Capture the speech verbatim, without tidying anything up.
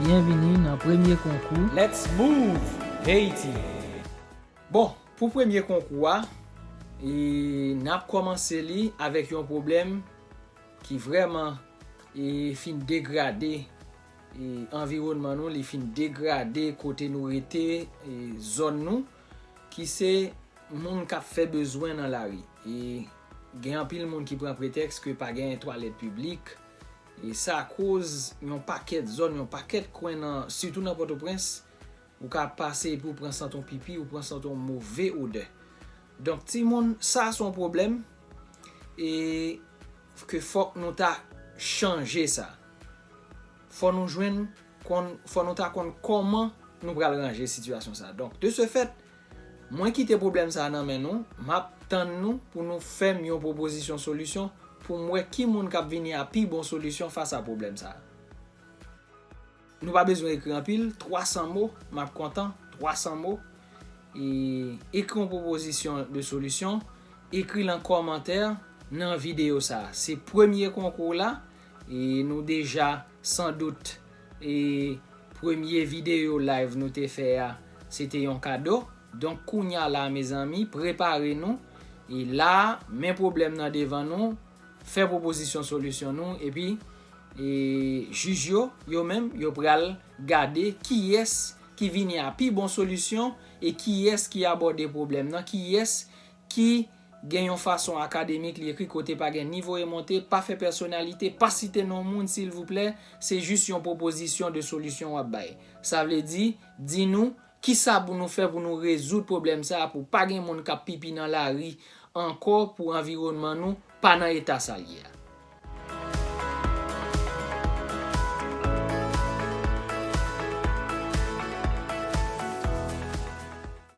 Byenvini nan premye konkou. Let's Move Haiti. Bon, pou premye konkou a, e, n ap kòmanse li avèk yon pwoblèm ki vrèman e, fin degrade e, anviwònman nou, li fin degrade kote nou rete, e, zòn nou, ki se moun k ap fè bezwen nan lari. E gen anpil moun ki pran pretèks ke pa gen twalèt piblik. E sa koz yon pakèt zòn, yon pakèt kwen nan, sitou nan Pòtoprens, ou ka pase epi ou pran sant yon pipi, ou pran sant yon move odè. Donk, timoun, sa se yon pwoblèm. E ke fòk nou ta chanje sa. Fò nou jwenn, konn, fò nou ta konn kòman nou pral ranje sitiyasyon sa. Donk, de ce fait, mwen kite pwoblèm sa nan men nou, m ap tann nou pou nou fè m yon pwopozisyon solisyon pou m wè ki moun k ap vini a pi bon solisyon fas a pwoblèm sa. Nou pa bezwen ekri anpil, twa san mo, m ap kontan, twa san mo. E ekri yon pwopozisyon de solisyon, ekri l an kòmantè nan videyo sa. Se premye konkou la, e nou deja, san dout, e premye videyo live nou te fè a, se te yon kado. Donk, kounya la, mezanmi, prepare nou. E la, men pwoblèm nan devan nou, fè pwopozisyon solisyon nou, epi e, jij yo, yo menm, yo pral gade kiyès ki vini a pi bon solisyon e kiyès ki abòde pwoblèm nan, kiyès ki gen yon fason akademik li ekri kote pa gen ni voye monte, pa fè pèsonalite, pa site non moun, silvouplè, se jis yon pwopozisyon de solisyon w ap bay. Sa vle di, di nou kisa pou nou fè pou nou rezoud pwoblèm sa a, pou pa gen moun k ap pipi nan lari ankò, pou anviwònman nou pa nan eta sa l ye a.